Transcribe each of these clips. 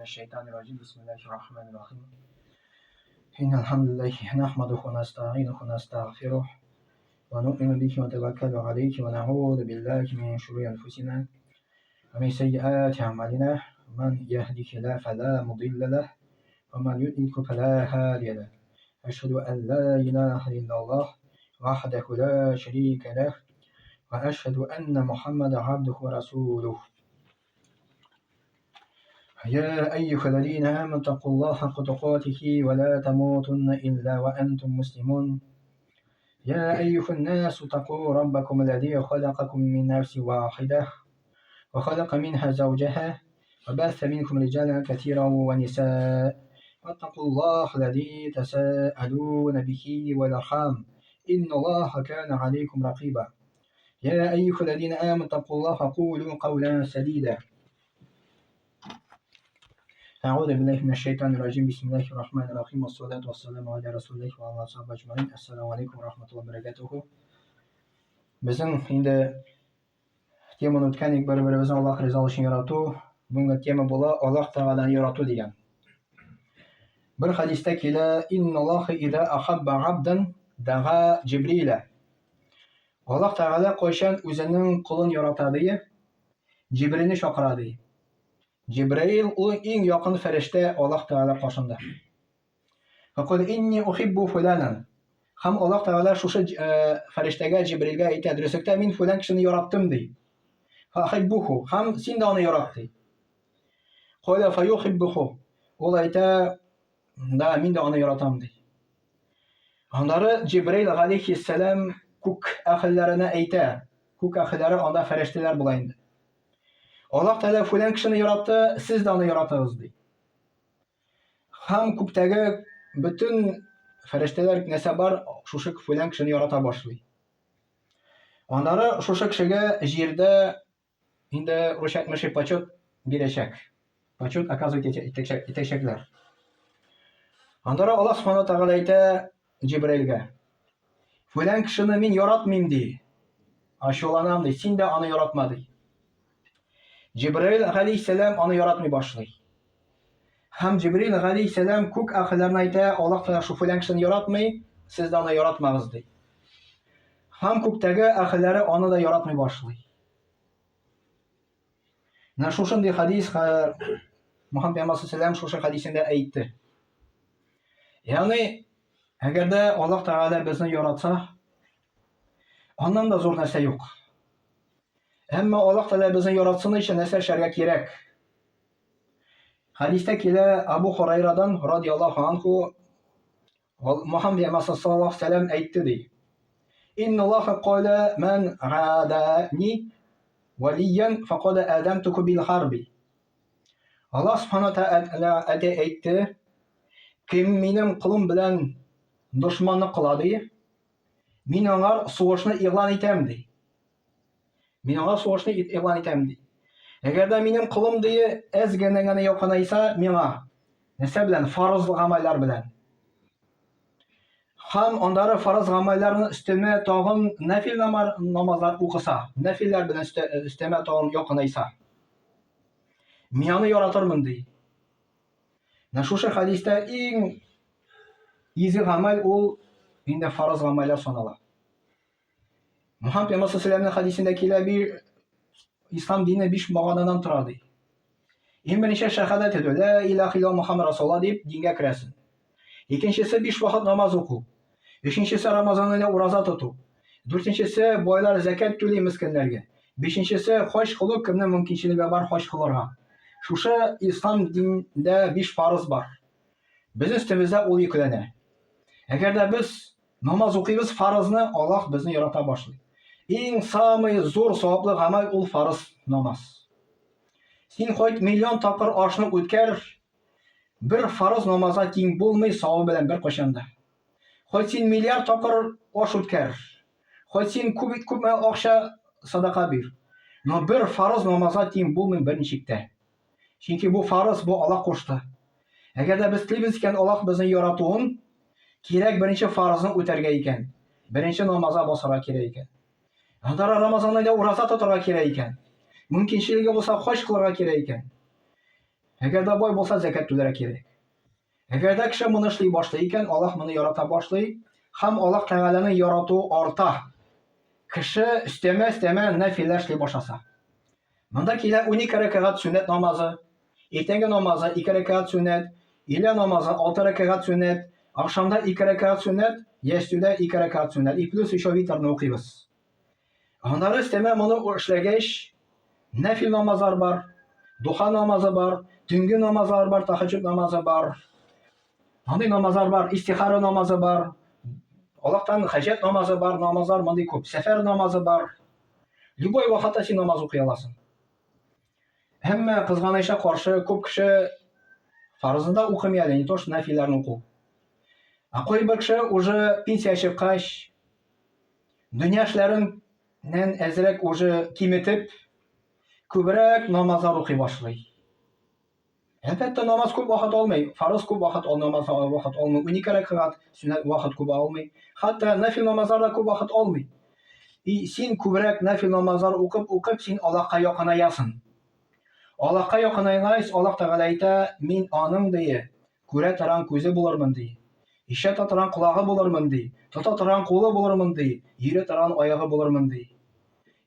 минәш-шәйтанир-раҗим. Бисмиллаһир-рахманир-рахим. Иннал хамдалиллаһи нахмадуху ва настаинуху ва настагъфирух ва нуъмину бихи ва натаваккалу алейхи ва наъузу биллахи мин шурури анфусина ва мин сейиати аъмалина. Ман яхдихиллаху фала мудилля лах ва ман юдлилху фала хадия лах. Ашхаду ан ла илаха иллаллах вахдаху ла шарика лах ва ашхаду анна Мухаммадан абдуху ва расулух. يا أيها الذين آمنوا اتقوا الله حق تقاته ولا تموتن إلا وأنتم مسلمون. يا أيها الناس اتقوا ربكم الذي خلقكم من نفس واحدة وخلق منها زوجها وبث منكم رجالا كثيرا ونساء واتقوا الله الذي تساءلون به والأرحام إن الله كان عليكم رقيبا. يا أيها الذين آمنوا اتقوا الله وقولوا قولا سديدا. أعوذ بالله من الشيطان الرجيم. بسم الله الرحمن الرحيم. والصلاة والسلام على رسول الله وعلى أصحابه أجمعين. السلام عليكم ورحمة الله وبركاته. Безнең инде теманы үткән идек, бер-беребезне Аллаһ ризалыгы өчен ярату. Бүгенге тема була Аллаһ Тәгаләне ярату дигән. Бер хәдистә килә: "Инналлаһа иза ахабба абдан дага Җибриля". Аллаһ Тәгалә кайчан үзенең колын ярата ди, Җибрилне чакыра ди. Җибраил ул иң якын фәрештә Аллаһ Тәгалә каршында. Факул инни ухиббу фуланан. Һәм Аллаһ Тәгалә шушы э, фәрештәгә Җибрилгә әйтә, дөреслектә мин фулан кешене яраттым ди. Фахиббуху. Һәм син дә аны ярат ди. Каля фаюхиббуху. Ул әйтә, да, мин дә аны яратам ди. Аннары Җибраил галәйһиссәлам күк әһелләренә әйтә. Күк әһелләре анда фәрештәләр була инде. Аллаһ Тәгалә фүлән кешене яратты, сез дә аны яратыгыз ди. Һәм күктәге бөтен фәрештәләр нәрсә бар, шушы фүлән кешене ярата башлый. Аннары шушы кешегә җирдә инде русча әйтмешли почет бирәчәк. Почет оказывать итәчәкләр. Аннары Аллаһ Субхану Тәгалә әйтә Җибраилгә: Фүлән кешене мин яратмыйм ди. Ачуланам ди, син дә аны яратма ди. Җибраил галәйһиссәлам аны яратмый башлый. Һәм Җибраил галәйһиссәлам күк әһелләренә әйтә, Аллаһ Тәгалә шул фүлән кешене яратмый, сез дә аны яратмагыз ди. Һәм күктәге әһелләре аны да яратмый башлый. Менә шушындый хадис Мухаммад пәйгамбәр саллаллаху шушы хадисендә әйтте. Ягъни, әгәр дә Аллаһ Тәгалә безне яратса, аннан да зур нәрсә юк. Әмма Аллаһ Тәгалә безне яратсын өчен нәрсә эшләргә кирәк? Хадистә килә Абу Хурайрадан радияллаһу анху Мухаммад пәйгамбәр саллаллаху алейһи вәсәлләм әйтте ди. Инналлаһа каля ман гадани валиян факад адантуху бил харби. Аллаһ субхана тәгалә әйтте, кем минем колым белән дошманлык кыла ди, мин аңар сугышны игълан итәм ди. Мин аңа сугышны игълан итәм ди. Әгәр дә минем колым ди, әз генә генә якынайса миңа, нәрсә белән? Фарыз гамәлләр белән. Һәм аннары фарыз гамәлләрне өстәмә тагын нәфил намазлар укыса, нәфилләр белән өстәмә тагын якынайса. Мин аны яратырмын ди. Менә шушы хәдистә иң изге гамәл ул инде фарыз гамәлләр санала. Мухаммад пәйгамбәр саллаллаху хәдисендә килә бир ислам дине биш баганадан тора ди. Иң беренче шәһадәт әйтү, ла илаһа илlallah Мухаммад расулуллаһ дип дингә керәсең. Икенчесе биш вакыт намаз уку. Өченчесе Рамазан аенда ураза тоту. Дүртенчесе байлар зәкят түли мескеннәргә. Бишенчесе хаҗ кылу, кемнең мөмкинчелеге бар хаҗ кылырга. Шушы ислам диндә биш фарыз бар. Безнең өстебездә ул йөкләнә. Әгәр дә без Намаз укыйбыз фарызны, Аллаһ безне ярата башлый. Иң самый зур саваплы гамәл ул фарыз намаз. Син хоть миллион тапкыр ашны үткәр, бер фарыз намазга тиң булмый савабы белән бер кайчан да. Хоть син миллиард тапкыр аш үткәр, хоть син күп күпме акча садака бир, но бер фарыз намазга тиң булмый берничек тә. Чөнки бу фарыз, бу Аллаһ кушты. Әгәр дә без телибез икән Аллаһ безне яратуын, кирәк беренче фарызны үтәргә икән. Беренче намазга басарга кирәк икән. Аннары Рамазан аенда ураза тотарга кирәк икән. Мөмкинчелеге булса, хаҗ кылырга кирәк икән. Әгәр дә бай булса, зәкят түләргә кирәк. Әгәр дә кеше моны эшли башлый икән, Аллаһ моны ярата башлый һәм Аллаһ Тәгаләнең яратуы арта. Кеше өстәмә-өстәмә нәфилә эшли башласа. Монда килә 12 рәкәгать сөннәт намазы, иртәнге намазы 2 рәкәгать сөннәт, өйлә намазы 6 рәкәгать сөннәт, ахшамда 2 рәкәгать сөннәт, ястүдә 2 рәкәгать сөннәт. И плюс еще витрны укыйбыз. Аннары өстәмә моны эшләгәч, нәфил намазлар бар, духа намазы бар, төнге намазлар бар, тахаҗуд намазы бар. Андый намазлар бар, истихара намазы бар, Аллаһтан хаҗәт намазы бар, намазлар мондый күп, сәфәр намазы бар. Любой вакытта син намаз укый аласың. Әмма кызганычка каршы күп кеше фарызын да укымый әле, не то что нәфилләрне уку. Ә кайбер кеше уже пенсия чыккач, дөнья эшләреннән әзрәк уже киметеп, күбрәк намазлар укый башлый. Әлбәттә, намаз күп вакыт алмый. Фарыз күп вакыт ал, намаз вакыт алмый. 12 рәкәгать сөннәт вакыт күп алмый. Хәтта нәфил намазлар да күп вакыт алмый. И син күбрәк нәфил намазлар укып, укып, син Аллаһка якынаясың. Аллаһка якынайгач, Аллаһ Тәгалә әйтә, мин аның ди, күрә торган күзе булырмын ди. Ишетә торган колагы булырмын ди. Тота торган кулы булырмын ди. Йөри торган аягы булырмын ди.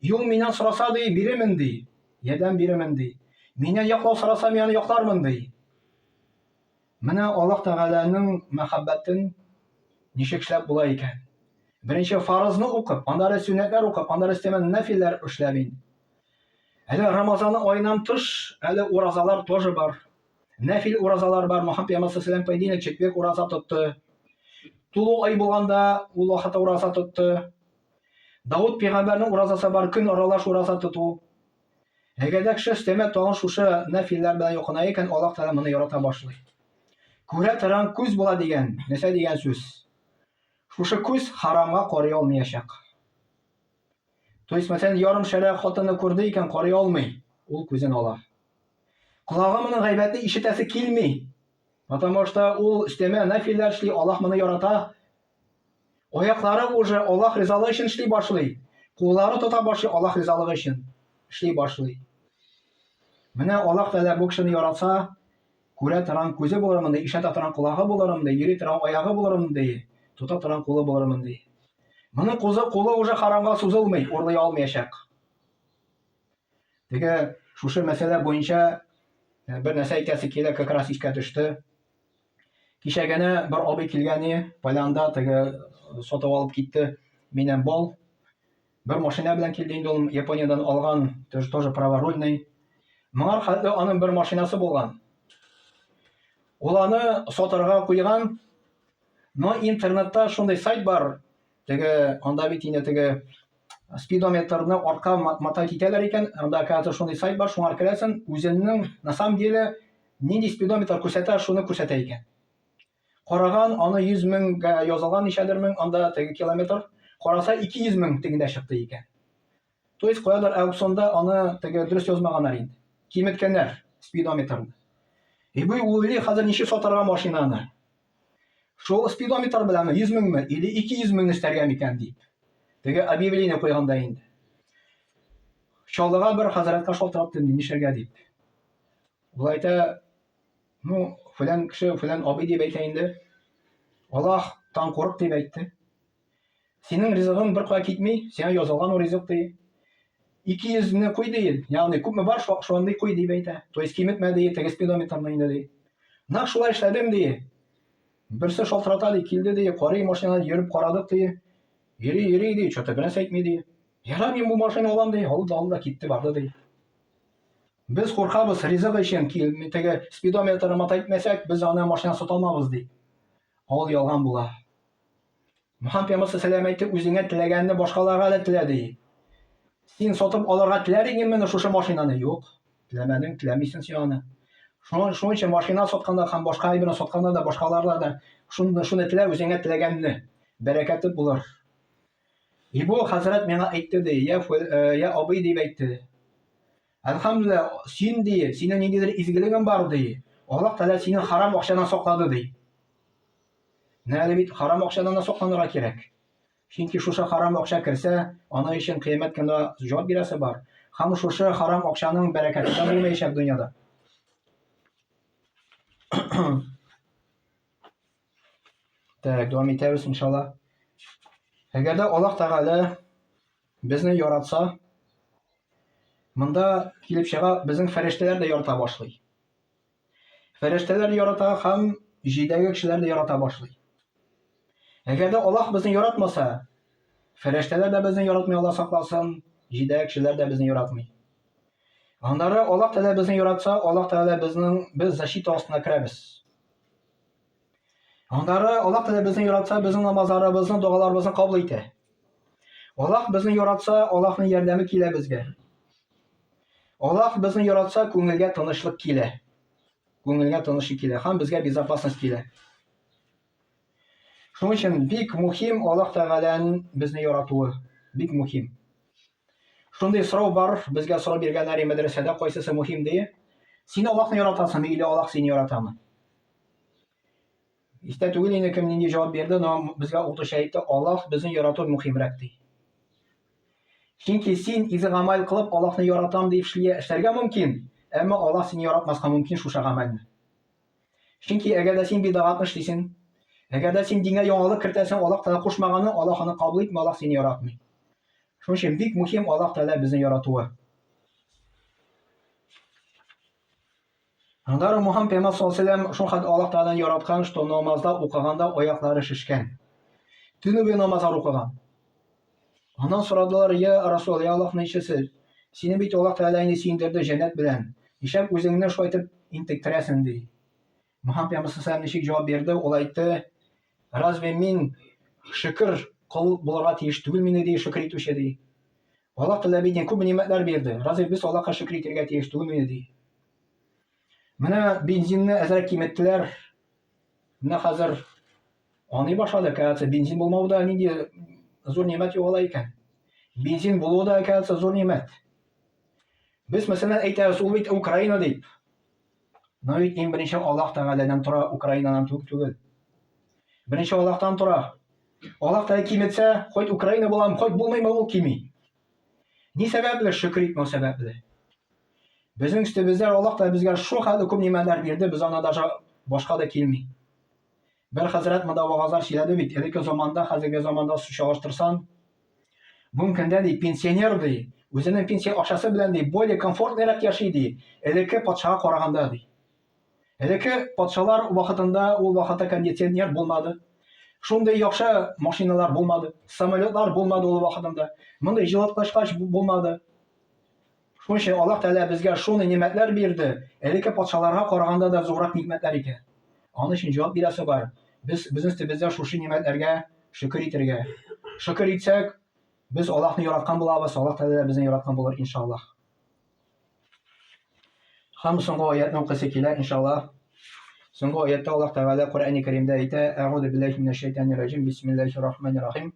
Юл миннән сораса ди, биремен ди. Ярдәм бирермен, ди. Миннән яклау сораса, мин аны яклармын, ди. Менә Аллаһ Тәгаләнең мәхәббәтен ничек эшләп була икән. Беренче фарызны укып, аннары сөннәтләр укып, аннары өстәмә нәфилләр эшләп инде. Әле Рамазан аеннан тыш, әле уразалар тоже бар. Нәфил уразалар бар. Мөхәммәд пәйгамбәр саллаллаху понедельник, четверг ураза тотты. Тулы ай булганда ул вакытта ураза тотты. Давыт пәйгамбәрнең уразасы бар, көн аралаш ураза тоту. Әгәр дә кеше өстәмә тагын шушы нәфилләр белән якыная икән, Аллаһ Тәгалә моны ярата башлый. Күрә торган күз була дигән, нәрсә дигән сүз? Шушы күз харамга карый алмаячак. То есть, мәсәлән, ярым шәрә хатыны күрде икән, карый алмый, ул күзен ала. Колагы моның гайбәтне ишетәсе килми. Потому что ул өстәмә нәфилләр эшли, Аллаһ моны ярата. Аяклары уже Аллаһ ризалыгы өчен эшли башлый. Куллары тота башлый Аллаһ ризалыгы өчен эшли башлый. Менә Аллаһ Тәгалә бу кешене яратса, күрә торган күзе булырмын ди, ишетә торган колагы булырмын ди, йөри торган аягы булырмын ди, тота торган кулы булырмын ди. Моның кулы, кулы уже харамга сузылмый, урлый алмаячак. Теге шушы мәсьәлә буенча бер нәрсә әйтәсе килә, как раз искә төште. Кичә генә бер абый килгән иде, Полянда теге сатып алып китте миннән бал. Бер машина белән килде инде ул Япониядән алган, тоже, тоже праворульный. Моңар хәтле аның бер машинасы булган. Ул аны сатарга куйган, но интернетта шундый сайт бар, теге анда бит инде теге спидометрны артка мотать итәләр икән, анда оказывается шундый сайт бар, шуңар керәсең, үзеңнең на самом деле нинди спидометр күрсәтә, шуны күрсәтә икән. Караган, аны 100 меңгә язылган ничәдер мең, анда теге километр, караса 200 мең тегендә чыкты икән. То есть каядыр аукционда аны теге дөрес язмаганнар инде. Киметкәннәр спидометрны. И бу уйлый хәзер ничек сатарга машинаны. Шул спидометр беләнме 100 меңме или 200 мең өстәргә микән дип. Теге объявление куйганда инде. Чаллыга бер хәзрәткә шалтыраттым, нишләргә дип. Ул әйтә, ну, фәлән кеше, фәлән абый дип әйтә инде. Аллаһтан курык дип әйтте. Синең ризыгың бер кая китми, сиңа язылган ул ризык ди. 200 не куй ди, ягъни күпме бар, шундый куй дип әйтә. То есть киметмә ди, теге спидометрны инде ди. Нәкъ шулай эшләдем ди. Берсе шалтырата ди, килде ди, карый машинада йөреп карадык ди. Йөри, йөри ди, что-то бернәрсә әйтми ди. Ярар, мин бу машина алам ди, алды, алды да китте барды ди. Без куркабыз, ризык өчен теге спидометрны мата итмәсәк, без аны машина сата алмабыз ди. Ул ялган була. Мөхәммәд пәйгамбәр саллаллаху әйтте, үзеңә теләгәнне башкаларга да телә ди. Син сатып алырга теләр идеңме шушы машинаны? Юк. Теләмәдең, теләмисең син аны. Шуның шуның өчен машина сатканда һәм башка әйберне сатканда да башкаларда да шуны шуны телә үзеңә теләгәнне. Бәрәкәте булыр. И бу хәзрәт миңа әйтте ди, я, я абый дип әйтте. Әлхәмдүлилләһ, син ди, синең ниндидер изгелегең бар ди. Аллаһ Тәгалә сине харам акчадан саклады ди. Менә әле бит харам акчадан да сакланырга кирәк. Чөнки шушы харам акча керсә, аның өчен кыямәт көндә җавап бирәсе бар. Һәм шушы харам акчаның бәрәкәте дә булмаячак дөньяда. Так, дәвам итәбез, иншалла. Әгәр дә Аллаһ Тәгалә безне яратса, монда килеп чыга, безнең фәрештәләр дә ярата башлый. Фәрештәләр ярата һәм җирдәге кешеләр дә ярата башлый. Әгәр дә Аллаһ безне яратмаса, фәрештәләр дә безне яратмый, Аллаһ сакласын, җирдәге кешеләр дә безне яратмый. Аннары Аллаһ Тәгалә безне яратса, Аллаһ Тәгалә безнең без защита астына керәбез. Аннары Аллаһ Тәгалә безне яратса, безнең намазларыбызны, догаларыбызны кабул итә. Аллаһ безне яратса, Аллаһның ярдәме килә безгә. Аллаһ безне яратса, күңелгә тынычлык килә. Күңелгә тынычлык килә һәм безгә безопасность килә. Шуның өчен бик мөһим Аллаһ Тәгаләнең безне яратуы. Бик мөһим. Шундый сорау бар, безгә сорау биргәннәр мәдрәсәдә, кайсысы мөһим ди. Син Аллаһны яратасыңмы или Аллаһ сине яратамы? Истә түгел инде кем нинди җавап бирде, но безгә укытучы әйтте, Аллаһ безне ярату мөһимрәк ди. Чөнки син изге гамәл кылып Аллаһны яратам дип эшләргә мөмкин, әмма Аллаһ сине яратмаска мөмкин шушы гамәлне. Чөнки әгәр дә син бидагатны эшлисең, әгәр дә син дингә яңалык кертәсең, Аллаһ Тәгалә кушмаганны, Аллаһ аны кабул итми, Аллаһ сине яратмый. Шуның өчен бик мөһим Аллаһ Тәгалә безне яратуы. Аннары Мухаммад пәйгамбәр саллаллаху алейһи ва шул хәтле Аллаһ Тәгаләне яраткан, что намазда укыганда аяклары шешкән. Төне буе намазлар укыган. Аннан сорадылар, я Расул, я Аллаһның илчесе, сине бит Аллаһ Тәгалә инде сөендерде җәннәт белән. Нишләп үзеңне шулай итеп интектерәсең, ди. Мөхәммәд пәйгамбәр саллаллаху ничек җавап бирде? Ул әйтте, разве мин шөкер кол булырга тиеш түгел мени, ди, шөкер итүче, ди. Аллаһ Тәгалә бит күп нимәтләр бирде. Разве без Аллаһка шөкер итәргә тиеш түгел мени, ди. Менә бензинны әзрәк киметтеләр. Менә хәзер Аңлый башлады, кажется, бензин булмау да нинди зур нимәт югала икән. Бензин булуы да, кажется, зур нимәт. Без, мәсәлән, әйтәбез, ул бит Украина дип. Но бит иң беренче Аллаһ Тәгаләдән тора, Украинадан түгел. Беренче Аллаһтан тора. Аллаһ Тәгалә киметсә, хоть Украина булам, хоть булмыймы, ул кими. Ни сәбәпле? Шөкер итмәү сәбәпле. Безнең өстебездә Аллаһ Тәгалә безгә шул хәтле күп нимәтләр бирде, без аны даже башка да килми. Бер хәзрәт монда вагазлар сөйләде бит, элекке заманда, хәзерге заманда чагыштырсаң, бүгенге көндә ди, пенсионер ди, үзенең пенсия акчасы белән ди, более комфортныйрак яши ди, элекке патшага караганда ди. Элекке патшалар вакытында ул вакытта кондиционер булмады. Шундый яхшы машиналар булмады, самолетлар булмады ул вакытында. Мондый җылыткычлар булмады. Шуның өчен Аллаһ Тәгалә безгә шундый нимәтләр бирде, элекке патшаларга караганда да зуррак нимәтләр икән. Аның өчен җавап бирәсе бар. Без безнең өстебездә шушы нимәтләргә шөкер итәргә. Шөкер итсәк, без Аллаһны яраткан булабыз, Аллаһ Тәгалә безне яраткан булыр, иншаллаһ. Һәм соңгы аятны укыйсы килә, иншаллаһ. Соңгы аятта Аллаһ Тәгалә Коръәни Кәримдә әйтә: "Әгъузу биллаһи минәш шайтанир раҗим. Бисмиллаһир рахманир рахим."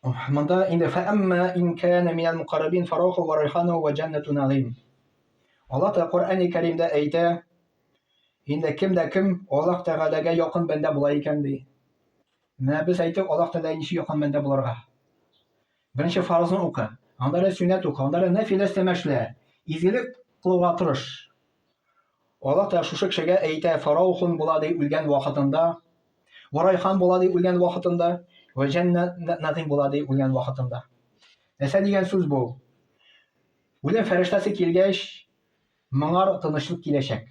Монда инде фәәммә ин кана минәл мукаррабин фараху ва райхану ва җаннату нагим. Аллаһ Тәгалә Коръәни Кәримдә әйтә, инде кем дә кем Аллаһ Тәгаләгә якын бәндә була икән ди. Менә без әйттек, Аллаһ Тәгаләгә ничек якын бәндә булырга. Беренче фарызны укы, аннары сөннәт укы, аннары нәфилә өстәмә эшлә. Изгелек кылуга тырыш. Аллаһ Тәгалә шушы кешегә әйтә, фараухун була ди үлгән вакытында, варайхан була ди үлгән вакытында, вә җәннәт нагим була ди үлгән вакытында. Нәрсә дигән сүз бу? Үлем фәрештәсе килгәч, моңар тынычлык киләчәк.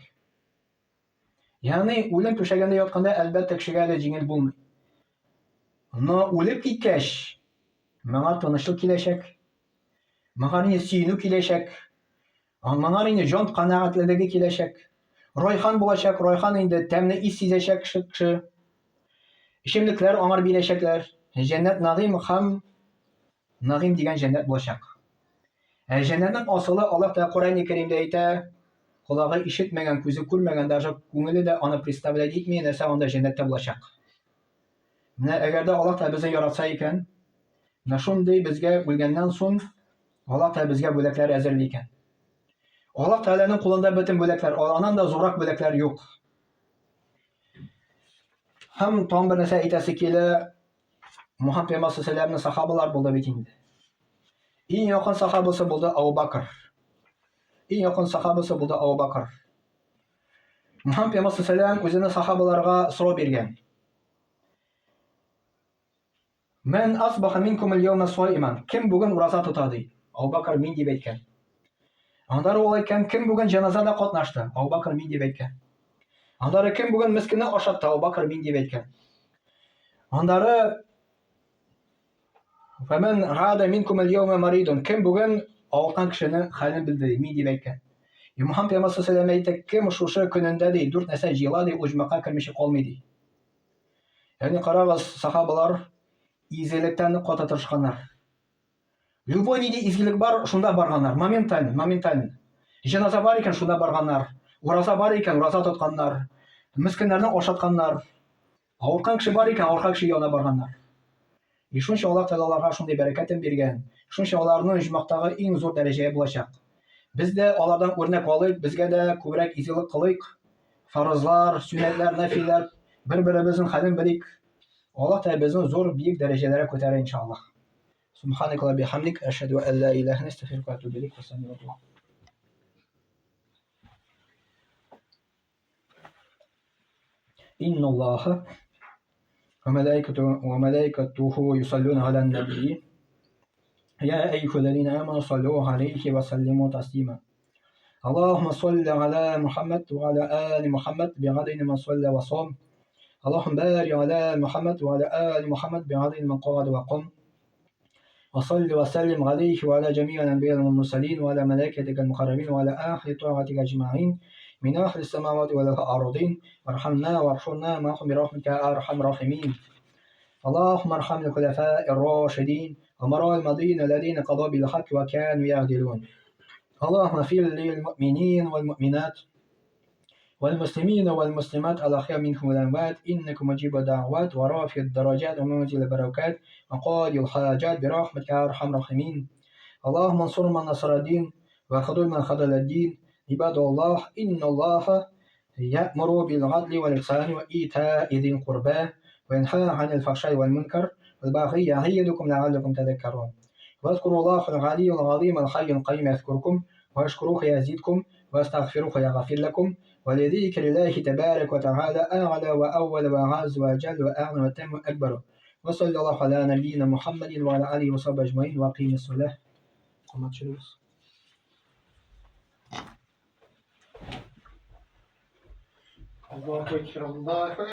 Ягъни үлем түшәгендә ятканда, әлбәттә, кешегә әле җиңел булмый. Но үлеп киткәч, моңа тынычлык киләчәк. Моңа инде сөенү киләчәк. Моңа инде җан канәгатьлелеге киләчәк. Райхан булачак, райхан инде тәмле ис сизәчәк кеше. кеше. Эчемлекләр аңар бирәчәкләр. Җәннәт нагыйм һәм нагыйм дигән җәннәт булачак. Ә җәннәтнең асылы Аллаһ Тәгалә Коръәни Кәримдә әйтә, колагы ишетмәгән, күзе күрмәгән, даже күңеле дә аны представлять итми, нәрсә анда җәннәттә булачак. Менә әгәр дә Аллаһ Тәгалә безне яратса икән, менә шундый безгә үлгәннән соң Аллаһ Тәгалә безгә бүләкләр әзерли икән. Аллаһ Тәгаләнең кулында бөтен бүләкләр, аннан да зуррак бүләкләр юк. Һәм тагын бер нәрсә әйтәсе килә, Мухаммад пәйгамбәр саллаллаху сахабалар булды бит инде. Иң якын сахабасы булды Абу Бакр. Иң якын сахабасы булды Абу Бакр. Мухаммад пәйгамбәр саллаллаху үзенең сахабаларга сорау биргән. Мән асбаха минкум аль-яума саиман. Кем бүген ураза тота ди? Абу Бакр мин дип әйткән. Аннары ул әйткән, кем бүген җеназада катнашты? Абу Бакр мин дип әйткән. Аннары кем бүген мескенне ашатты? Абу Бакр мин дип әйткән. Аннары Фәмән гада минкум аль-яума маридун. Кем бүген авырткан кешенең хәлен белде, мин дип әйткән. И Мухаммад пәйгамбәр саллаллаху алейһи әйтте, кем шушы көнендә ди, дүрт нәрсә җыела ди, оҗмахка кермичә калмый ди. Ягъни карагыз, сахабалар изгелектән каты тырышканнар. Любой нинди изгелек бар, шунда барганнар. Моментально, моментально. Җеназа бар икән, шунда барганнар. Ураза бар икән, ураза тотканнар. Мескеннәрне ашатканнар. Авырткан кеше бар икән, авырткан кеше янына барганнар. И шунча Аллаһ Тәгалә аларга шундый бәрәкәтен биргән, шунча аларның оҗмахтагы иң зур дәрәҗәе булачак. Без дә алардан үрнәк алыйк, безгә дә күбрәк изгелек кылыйк. Фарызлар, сөннәтләр, нәфилләр, бер-беребезнең хәлен белик. Аллаһ Тәгалә безне зур биек дәрәҗәләргә күтәрә иншаллаһ. Субханaka ва бихамдик, ашһаду ан ла илаһа илля астагфирука ва атубу илейк. Вассаламу алейкум. إن الله وملائكته يصلون على النبي يا أيها الذين آمنوا صلوا عليه وسلموا تسليما اللهم صل على محمد وعلى آل محمد بعدد من صلى وصام اللهم بارك على محمد وعلى آل محمد بعدد من قعد وقام وصل وسلم عليه وعلى جميع الأنبياء والمرسلين وعلى ملائكتك المقربين وعلى أهل طاعتك أجمعين من أهل السماوات والأرضين وارحمنا وارحمنا معهم برحمتك أرحم الراحمين اللهم ارحم الخلفاء الراشدين أمراء المدينة الذين قضوا بالحق وكانوا يعدلون اللهم اغفر للمؤمنين والمؤمنات والمسلمين والمسلمات الأحياء منهم والأموات إنك مجيب الدعوات ورافع الدرجات ومنزل البركات وقاضي الحاجات برحمتك يا أرحم الراحمين اللهم انصر من نصر الدين وخذل من خذل الدين عباد الله إن الله يأمر بالعدل والإحسان وإيتاء ذي القربى وينهى عن الفحشاء والمنكر والبغي يعظكم لعلكم تذكرون واذكروا الله العلي العظيم الحي القيوم يذكركم واشكروه يزيدكم واستغفروه يغفر لكم ولذكر الله تبارك وتعالى أعلى وأول وأعز وأجل وأعلى وأتم وأكبر وصلى الله على نبينا محمد وعلى آله وصحبه أجمعين وأقيم الصلاة. الله أكبر الله.